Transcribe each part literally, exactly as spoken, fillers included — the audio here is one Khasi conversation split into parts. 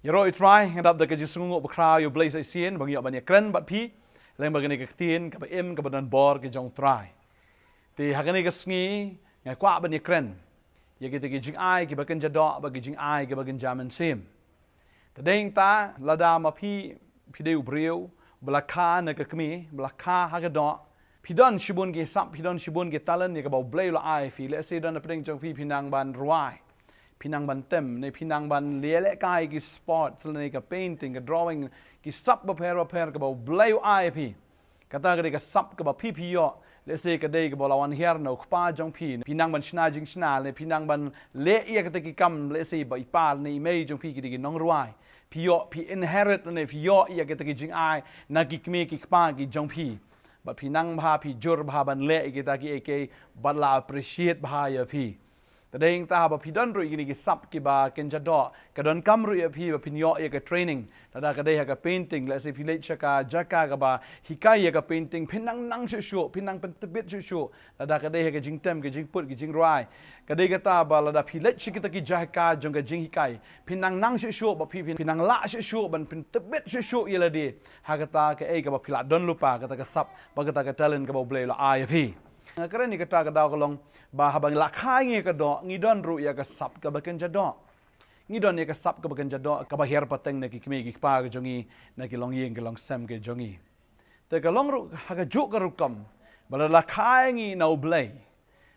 Ïaroh ïa u Trai, nga dap da ka jingsngewnguh bakhraw ïa u Blei sa shisien ba ngi ïoh ban ïakren bad phi lyngba kane ka ktien kaba im kaba don bor ka jong u Trai. Te ha kane ka sngi nga kwah ban ïakren ïa kita ki jingai kiba kynja doh bad ki jingai kiba kynja mynsiem. Te dei nangta lada ma phi, phi dei u briew ba la kha na ka kmie, ba la kha ha ka doh, phi don shibun ki sap, phi don shibun ki talent ïa kaba u Blei u la ai phi. Lehse don na pdeng jong phi, phi nang ban rwai, phi nang ban tem, ne phi nang ban leh lehkai ki sports, ne ka painting, ka drawing, ki sap bapher bapher kaba u Blei u ai phi. Kata ka dei ka sap kaba phi phi ïoh. Lehse ka dei kaba la wan hiar na u kpa jong phi, phi nang ban shna jingshna, ne phi nang ban leh ïa kita ki kam, lehse ba i pa ne i mei jong phi ki dei ki nongrwai. Phi ïoh, phi inherit ne phi ïoh ïa kita ki jingai na ki kmie ki kpa ki jong phi. Bad phi nang bha, phi jur bha ban leh ïa kita kiei kiei, bad la appreciate bha ïa phi. Te dei nangta ba phi don ruh ïa kine ki sap kiba kynja doh, ka donkam ruh ïa phi ba phin ïoh ïa ka training. Lada ka dei ha ka painting, lehse phi leit sha ka jaka kaba hikai ïa ka painting, phin nang nang shuh shuh, phin nang pyntbit shuh shuh. Lada ka dei ha ka jingtem, ka jingput, ka jingrwai, ka dei kata ba lada phi leit sha kita ki jaka jong ka jinghikai, phin nang nang shuh shuh, ba phi, phin nang lah shuh shuh ban pyntbit shuh shuh ïa lade ha kata kaei kaba phi la don lypa, kata ka sap bad kata ka talent kaba u Blei u la ai ïa phi. Nga kren ïa kata ka daw ka long ba haba ngi la kha ïa ka doh, ngi don ruh ïa ka sap kaba kynja doh. Ngi don ïa ka sap kaba kynja doh kaba hiar pateng na ki kmie ki kpa ki jong ngi, na ki longïing ki longsem ki jong ngi. Te ka long ruh ha kajuh ka rukom ba lada la kha ïa ngi na u Blei,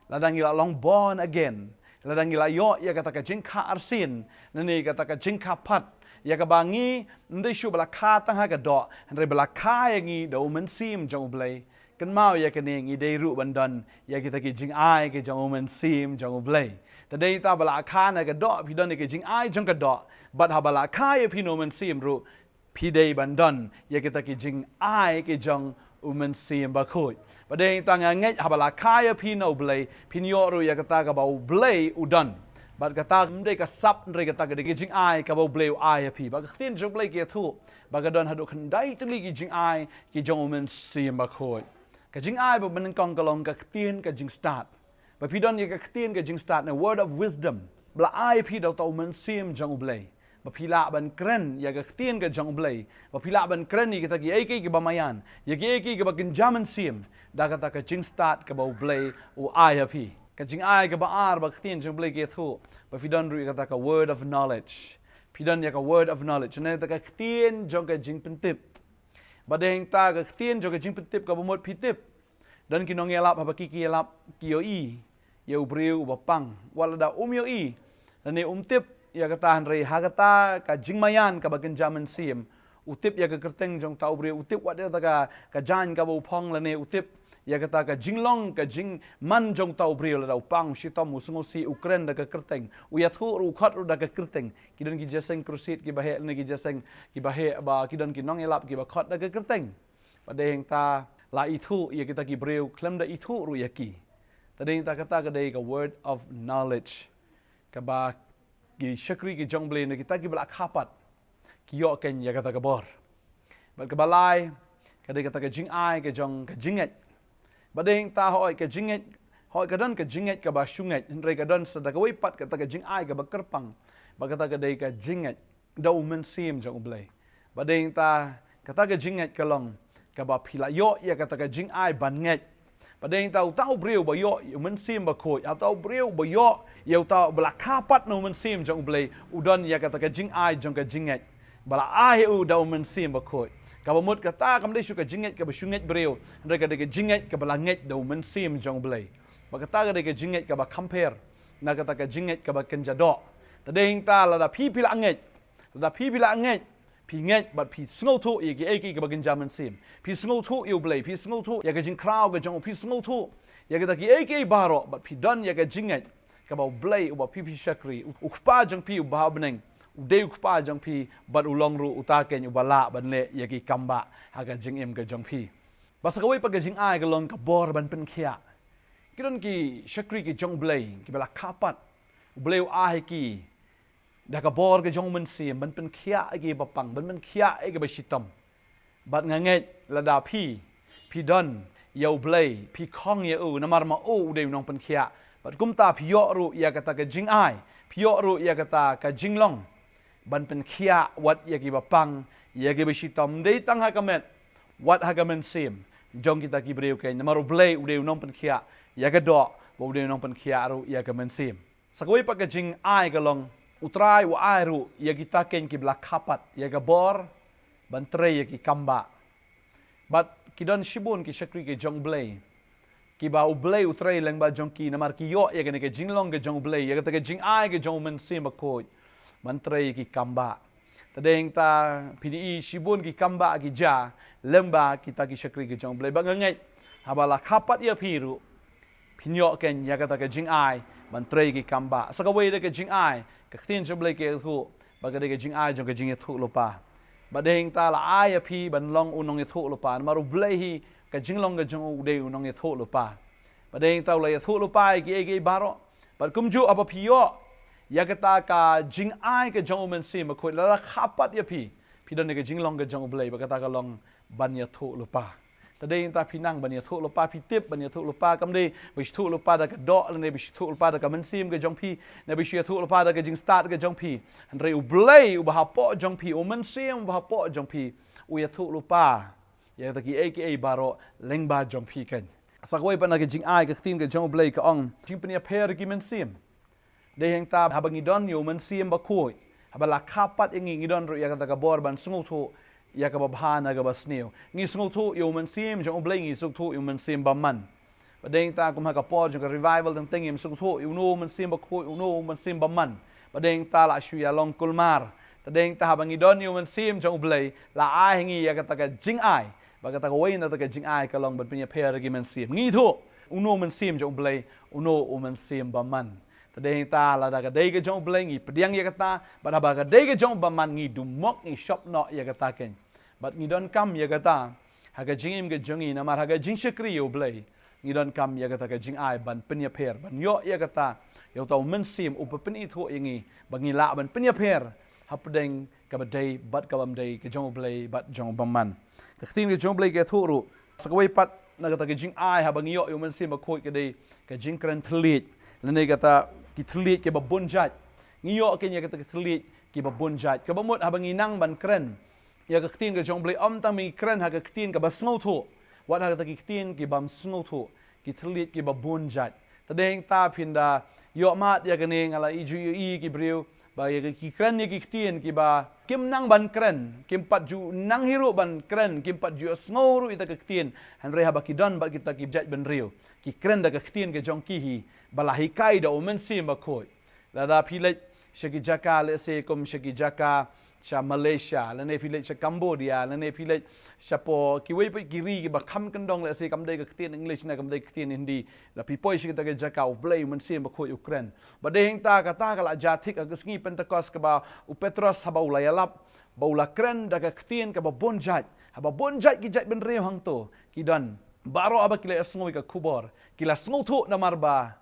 lada ngi la long born again, lada ngi la ïoh ïa kata ka jingkha arsien, ne kata ka jingkha pat, ïa kaba ngi ym dei shuh ba la kha tang ha ka doh, hynrei ba la kha ïa ngi da u Mynsiem jong u Blei. Kynmaw ïa kane, ngi dei ruh ban don ïa kita ki jingai ki jong u Mynsiem jong u Blei. Te dei nangta ba la kha na ka doh, phi don ïa ki jingai jong ka doh, bad haba la kha ïa phi na u Mynsiem ruh, phi dei ban don ïa kita ki jingai ki jong u Mynsiem Bakhuid. Bad dei nangta nga ngeit haba la kha ïa phi na u Blei, phin ïoh ruh ïa kata kaba u Blei u don. Bad kata ym dei ka sap, hynrei kata ka dei ki jingai kaba u Blei u ai ïa phi. Bad ka ktien jong u Blei ka ïathuh ba ka don haduh khyndai tylli ki jingai ki jong u Mynsiem Bakhuid. Ka jingai ba nyngkong ka long ka ktien ka jingstad. Ba phi don ïa ka ktien ka jingstad, ne word of wisdom, ba la ai ïa phi da uta u Mynsiem jong u Blei, ba phi lah ban kren ïa ka ktien ka jong u Blei, ba phi lah ban kren ïa kita kiei kiei kiba maïan, ïa kiei kiei kiba kynja mynsiem, da kata ka jingstad kaba u Blei u ai ïa phi. Ka jingai kaba ar ba ka ktien jong u Blei ka ïathuh ba phi don ruh ïa kata ka word of knowledge. Phi don ïa ka word of knowledge, ne kata ka ktien jong ka jingpyntip. Bad dei nangta ka ktien jong ka jingpyntip kaba mut phi tip. Don ki nongïalap, haba ki, ki ïalap, ki ïohi ïa u briew uba pang. Wat lada um ïohi, lane um tip ïa kata, hynrei ha kata ka jingmaïan kaba kynja mynsiem, u tip ïa ka kyrteng jong uta u briew, u tip wat ïa kata ka, ka jaiñ kaba u phong, lane u tip ïa kata ka jinglong, ka jingman jong uta u briew, lada u pang, u shitom, u sngewsih, u kren da ka kyrteng, u ïathuh ruh, u khot ruh da ka kyrteng. Ki don ki jingïaseng kyrsied kiba heh, lane ki jingïaseng kiba heh ba ki don ki nongïalap kiba khot da ka kyrteng. Bad dei nangta la ithuh ïa kita ki briew khlem da ithuh ruh ïa ki. Te dei nangta kata ka dei ka word of knowledge, kaba ki shakri ki jong u Blei, ne kita kiba la kha pat, ki ïoh kein ïa kata ka bor. Bad kaba lai ka dei kata ka jingai ka jong ka jingngeit. Bad dei nangta hooid ka jingngeit, hooid ka don ka jingngeit kaba shu ngeit, hynrei ka don sa da kawei pat kata ka jingai kaba kyrpang. Bad kata ka dei ka jingngeit da u Mynsiem jong u Blei. Bad dei nangta kata ka jingngeit ka long kaba phi la ïoh ïa kata ka jingai ban ngeit. Bad dei nangta uta u briew ba ïoh ïa u Mynsiem Bakhuid, uta u briew ba ïoh ïa uta, ba la kha pat na u Mynsiem jong u Blei, u don ïa kata ka jingai jong ka jingngeit ba la ai ïa u da u Mynsiem Bakhuid. Kaba mut kata kam dei shuh ka jingngeit kaba shu ngeit briew, hynrei ka dei ka jingngeit kaba la ngeit da u Mynsiem jong u Blei. Bad kata ka dei ka jingngeit kaba kham pher na kata ka jingngeit kaba kynja doh. Te dei nangta lada phi phi la ngeit, lada phi phi la ngeit, phi ngeit bad phi sngewthuh ïa kiei kiei kiba kynja mynsiem. Phi sngewthuh ïa u Blei, phi sngewthuh ïa ka jingkhraw ka jong u, phi sngewthuh ïa kita kiei kiei baroh, bad phi don ïa ka jingngeit kaba u Blei uba phi phi shakri, u, u Kpa jong phi uba ha bneng, u dei u Kpa jong phi, bad u long ruh uta kein uba lah ban leh ïa ki kam bah ha ka jingim ka jong phi. Bad sa kawei pat ka jingai ka long ka bor ban pynkhiah. Ki don ki shakri ki jong u Blei kiba la kha pat, u Blei u ai ïa ki da ka bor ka jong u Mynsiem ban pynkhiah ïa kiba pang, ban pynkhiah ïa kiba shitom. Bad nga ngeit lada phi, phi don ïa u Blei, phi khong ïa u, namar ma u u dei u nongpynkhiah. Bad kumta phi ïoh ruh ïa kata ka jingai, phi ïoh ruh ïa kata ka jinglong ban pynkhiah wat ïa kiba pang, ïa kiba shitom, ym dei tang ha ka met, wat ha ka mynsiem jong kita ki briew kein. Namar U Blei u dei u nongpynkhiah ïa ka doh, bad u dei u nongpynkhiah ruh ïa ka mynsiem. Sa kawei pat ka jingai ka long, U Trai u ai ruh ïa kita kein kiba la kha pat ïa ka bor ban trei ïa ki kambah. Bad ki don shibun ki shakri ki jong U Blei, kiba U Blei u trei lyngba jong ki, namar ki ïoh ïa kane ka jinglong ka jong U Blei, ïa kata ka jingai ka jong U Mynsiem Bakhuid ban trei ïa ki kambah. Te dei hangta phi ïohi shibun ki kambah ki jia lyngba kita ki shakri ki jong U Blei. Bad nga ngeit haba la kha pat ïa phi ruh, phin ïoh kein ïa kata ka jingai ban trei ïa ki kambah. Sa kawei da ka jingai, ka ktien jong U Blei ka ïathuh ba ka dei ka jingai jong ka jingïathuhlypa. Bad dei hangta la ai ïa phi ban long u nongïathuhlypa, namar U Blei hi ka jinglong ka jong u u dei u nongïathuhlypa. Bad dei hangta u la ïathuhlypa ïa kiei kiei baroh. Bad kumjuh haba phi ïoh ïa kata ka jingai ka jong U Mynsiem Bakhuid, la la kha pat ïa phi, phi don ïa ka jinglong ka jong U Blei, bad kata ka long ban ïathuhlypa. Te dei hangta phi nang ban ïathuhlypa, phi tip ban ïathuhlypa, kam dei ba shu ïathuhlypa da ka doh, lane ba shu ïathuhlypa da ka mynsiem ka jong phi, ne ba shu ïathuhlypa da ka jingstad ka jong phi. Hynrei U Blei uba hapoh jong phi, U Mynsiem uba hapoh jong phi, u ïathuhlypa ïa kata kiei kiei baroh lyngba jong phi kein. Sa kawei pat na ka jingai, ka ktien ka jong U Blei ka ong, jingpynïapher ki mynsiem. Dei hangta haba ngi don ïa U Mynsiem Bakhuid, haba la kha pat ïa ngi, ngi don ruh ïa kata ka bor ban sngewthuh ïa kaba bha na kaba sniew. Ngi sngewthuh ïa U Mynsiem jong U Blei, ngi sngewthuh ïa U Mynsiem Bymman. Bad dei hangta kum ha ka por jong ka revival teng teng, ngim sngewthuh ïa uno U Mynsiem Bakhuid, uno U Mynsiem Bymman. Bad dei hangta la shu ïalong kulmar. Te dei hangta haba ngi don ïa U Mynsiem jong U Blei, la ai ha ngi ïa kata ka jingai, bad kata kawei na kata ka jingai ka long ban pynïapher ki mynsiem. Ngi ïathuh uno U Mynsiem jong U Blei, uno U Mynsiem Bymman. Te dei hangta lada ka dei ka jong U Blei ngi pdiang ïa kata, bad haba ka dei ka jong U Bymman ngi dumok, ngi shop noh ïa kata kein. Bad ngi donkam ïa kata ha ka jingim ka jong ngi, namar ha ka jingshakri ïa U Blei ngi donkam ïa kata ka jingai ban pynïapher, ban ïoh ïa kata, ïa uta U Mynsiem uba pynithuh ïa ngi ba ngi lah ban pynïapher hapdeng kaba dei bad kaba ym dei, ka jong U Blei bad jong U Bymman. Ka ktien ka jong U Blei ka ïathuh ruh, sa kawei pat na kata ka jingai haba ngi ïoh ïa U Mynsiem Bakhuid, ka dei ka jingkren thylliej, lane kata ki thylliej kiba bun jait. Ngi ïoh kein ïa kata ki thylliej kiba bun jait, kaba mut haba ngi nang ban kren ïa ka ktien ka jong U Blei, ym tang ba ngi kren ha ka ktien kaba sngewthuh, wat ha kata ki ktien ki bym sngewthuh, ki thylliej kiba bun jait. Te dei hangta phin da ïohmad ïa kane, nga la ïohi ïa ki briew ba ïa ki kren ïa ki ktien kiba kim nang ban kren, kim pat ju nang hi ruh ban kren, kim pat ju sngew ruh ïa kata ka ktien. Hynrei haba ki don bad kita ki jait bynriew, ki kren da ka ktien ka jong ki hi ba la hikai da U Mynsiem Bakhuid. Lada phi leit sha ki jaka, let's say, kum sha ki jaka sha Malaysia, lane phi leit sha Cambodia, lane phi leit shapoh kiwei pat ki ri kiba kham kyndong, let's say, kam dei ka ktien English ne kam dei ka ktien Hindi, lada phi poi sha kita ki jaka, U Blei U Mynsiem Bakhuid u kren. Bad dei hangta kata ka la jia thik ha ka sngi Pentekost, kaba u Petros haba u la ïalap, ba u la kren da ka ktien kaba bun jait. Haba bun jait ki jait bynriew hangto ki don, baroh haba ki la ïohsngew ïa ka khubor, ki la sngewthuh namar ba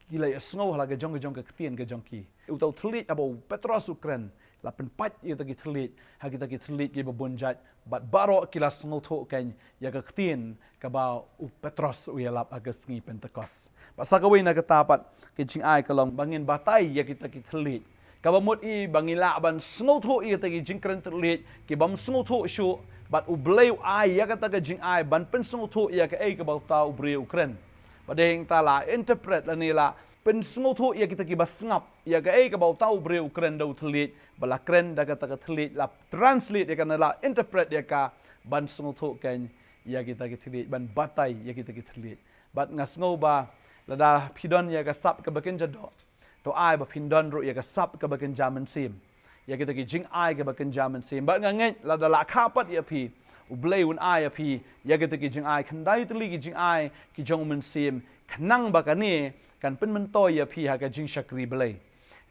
ki la ïohsngew ha la ka jong ka jong ka ktien ka jong ki. Uta u thylliej haba u Petros u kren la pynpait ïa kita ki thylliej ha kita ki thylliej kiba bun jait, bad baroh ki la sngewthuh kein ïa ka ktien kaba u Petros u ïalap ha ka sngi Pentekost. Bad sa kawei na kata pat ka jingai ka long ba ngin batai ïa kita ki thylliej, kaba mut hi ba ngi lah ban sngewthuh ïa kita ki jingkren thylliej ki bym sngewthuh shuh, bad U Blei u ai ïa kata ka jingai ban pynsngewthuh ïa kaei kaba uta u briew u kren. Bad dei hangta la interpret lane la pynsngewthuh ïa kita kiba sngap ïa kaei kaba uta u briew u kren da u thylliej, ba la kren da kata ka thylliej, la translate ïa ka ne la interpret ïa ka ban sngewthuh kein ïa kita ki thylliej, ban batai ïa kita ki thylliej. Bad nga sngew ba lada phi don ïa ka sap kaba kynja doh, to ai ba phin don ruh ïa ka sap kaba kynja mynsiem, ïa kita ki jingai kiba kynja mynsiem. Bad nga ngeit lada la kha pat ïa phi, U Blei un ai ïa phi ïa kita ki jingai, khyndai tylli ki jingai ki jong U Mynsiem, khnang ba kane kan pynmyntoi ïa phi ha ka jingshakri Blei.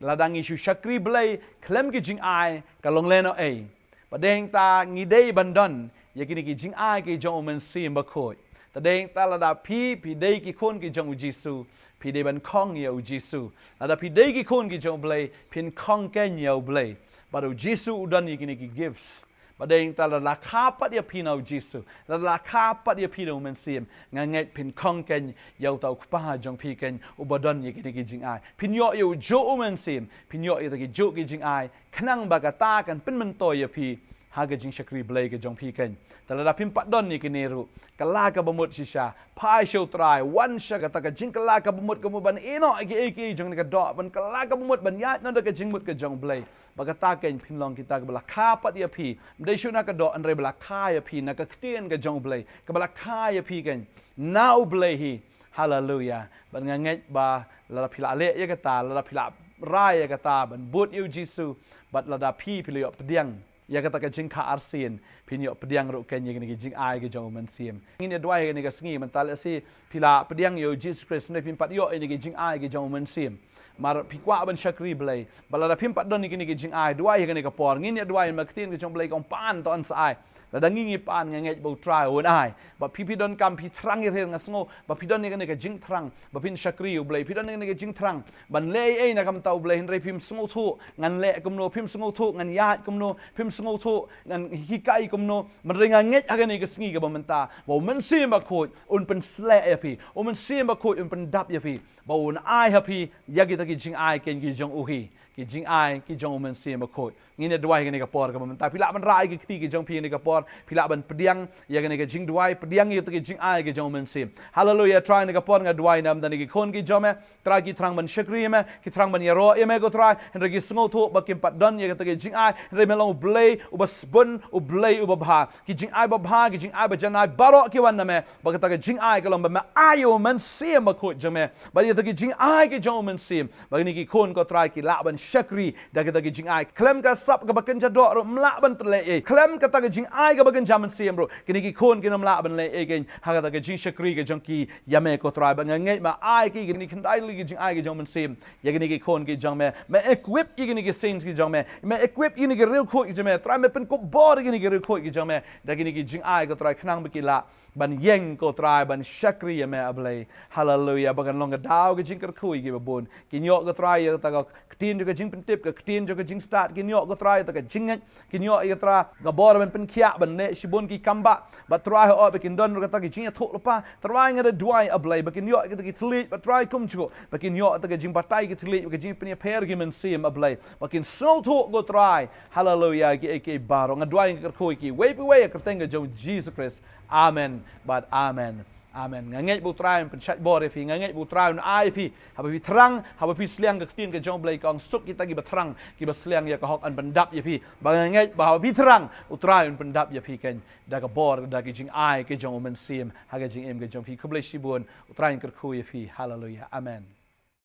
Lada ngi shu shakri Blei khlem ki jingai, ka long lehnohei. Bad dei hangta ngi dei ban don ïa kine ki jingai ki jong U Mynsiem Bakhuid. Te dei hangta lada phi, phi dei ki khun ki jong U Jisu, phi dei ban khong ïa U Jisu. Lada phi dei ki khun ki jong U Blei, phin khong kein ïa U Blei. Bad U Jisu u don ïa kine ki gifts, Ba dei ta lada la kha pat ïa phi na u Jisu, lada la kha pat ïa phi na u Mynsiem, nga ngeit phin khong keiñ ïa uta u Kpa jong phi keiñ uba don ïa kine ki jingai. Phin ïoh ïa u juh u Mynsiem, phin ïoh ïa ta ki juh ki jingai, khnang ba kata kan pynmyntoi ïa phi ha ka jingshakri Blei ka jong phi keiñ. Ta lada phim pat don ïa kine ruh, ka la kaba mut shisha, phai sha u Trai, wan sha kata ka jingkylla kaba mut, ka mut ban ïehnoh ïa kiei kiei jong kane ka doh, ban kylla kaba mut, ban ïaid noh da ka jingmut ka jong u Blei. Ba kata keiñ phin long kita kiba la kha pat ïa phi. Ym dei shuh na ka doh, hynrei ba la kha ïa phi na ka ktien ka jong u Blei, kaba la kha ïa phi keiñ na u Blei hi. Haleluia. Bad nga ngeit ba lada phi la leh ïa kata, lada phi la rai ïa kata ban bud ïa u Jisu, bad lada phi, phi la ïoh pdiang ïa kata ka jingkha arsien, phin ïoh pdiang ruh keiñ ïa kine ki jingai ki jong u Mynsiem. Ngin ïa duwai ïa kane ka sngi, mynta lehse phi la pdiang ïa u Jisu Khrist, hynrei phim pat ïoh ïa kine ki jingai ki jong u Mynsiem. Mar phi kwah ban shakri Blei, bad lada phim pat don ïa kine ki jingai, duwai ïa kane ka por. Ngin ïa duwai, ma ka ktien ka jong u Blei ka ong pan, to yn sa ai. Lada ngi ngi pan, nga ngeit ba u Trai un ai. Ba phi, phi donkam phi thrang ïa ri, nga sngew ba phi don ïa kane ka jingthrang ba phin shakri u Blei, phi don ïa kane ka jingthrang ban leh ei ei na ka bynta u Blei, hynrei phim sngewthuh ngan leh kumno, phim sngewthuh ngan ïaid kumno, phim sngewthuh ngan hikai kumno. Hynrei nga ngeit ha kane ka sngi kaba mynta ba u Mynsiem Bakhuid un pynsleh ïa phi, u Mynsiem Bakhuid un pyndap ïa phi, ba un ai ha phi ïa kita ki jingai keiñ ki jong u hi, ki jingai ki jong u Mynsiem Bakhuid. Ngin ïa duwai ïa kane ka por kaba mynta. Phi lah ban rah ïa ki kti ki jong phi ïa kane ka por, phi lah ban pdiang ïa kane ka jingduwai, pdiang ïa kita ki jingai ki jong u Mynsiem. Haleluia. Trai, ïa kane ka por nga duwai namar kine ki khun ki jong me, Trai, ki thrang ban shakri ïa me, ki thrang ban ïaroh ïa me ko Trai, hynrei ki sngewthuh ba kim pat don ïa kita ki jingai, hynrei me long u Blei uba sbun, u Blei uba bha. Ki jingai ba bha, ki jingai ba janai baroh ki wan na me, ba kata ka jingai ka long ba me ai ïa u Mynsiem Bakhuid jong me. Ba ïa kita ki jingai ki jong u Mynsiem, ba kine ki khun ko Trai ki lah ban shakri da kita ki jingai. Khlem ka sap kaba kynja doh ruh ym lah ban leh ei. Khlem kata ka jingai kaba kynja mynsiem ruh kine ki khun kin ym lah ban leh ei keiñ ha kata ka jingshakri ka jong ki ïa me ko Trai. Ba nga ngeit me ai ki, kine khyndai tylli ki jingai ki jong u Mynsiem ïa kine ki khun ki jong me. Me equip ïa kine ki saints ki jong me. Me equip ïa kine ki riewkhuid ki jong me. Trai, me pynkup bor ïa kine ki riewkhuid ki jong me da kine ki jingai ko Trai, khnang ba ki lah ban ïeng ko Trai, ban shakri ïa me, A Blei. Haleluia. Ba kan long ka daw ka jingkyrkhu ïa kiba bun. Kin ïoh ko Trai ïa kata ka ktien jong ka jingpyntip, ka ktien jong ka jingstad. Kin ïoh ko Trai ïa kata ka jingngeit. Kin ïoh ïa kata ka bor ban pynkhiah, ban leh shibun ki kam bah. Bad Trai, hooid, ba kin don ruh kata ka jingïathuhlypa. Trai, nga da duwai, A Blei, ba kin ïoh ïa kata ki thylliej, bad Trai, kumjuh ba kin ïoh ïa kata ka jingbatai ki thylliej, bad ka jingpynïapher ki mynsiem, A Blei, ba kin sngewthuh ko Trai. Haleluia. Kiei kiei baroh nga duwai, nga kyrkhu ïa kiwei pa iwei ha ka kyrteng ka jong u Jisu Khrist. Amen bad amen. Amen. Nga ngeit ba u Trai un pynshait bor ïa phi. Nga ngeit ba u Trai un ai ïa phi. Haba phi thrang, haba phi sliang, ka ktien ka jong u Blei ka ong, suk kita kiba thrang, kiba sliang ïa ka hok, yn pyndap ïa phi. Ba nga ngeit ba haba phi thrang, u Trai un pyndap ïa phi keiñ da ka bor, da ki jingai ki jong u Mynsiem ha ka jingim ka jong phi. Khublei shibun. U Trai un kyrkhu ïa phi. Haleluia. Amen.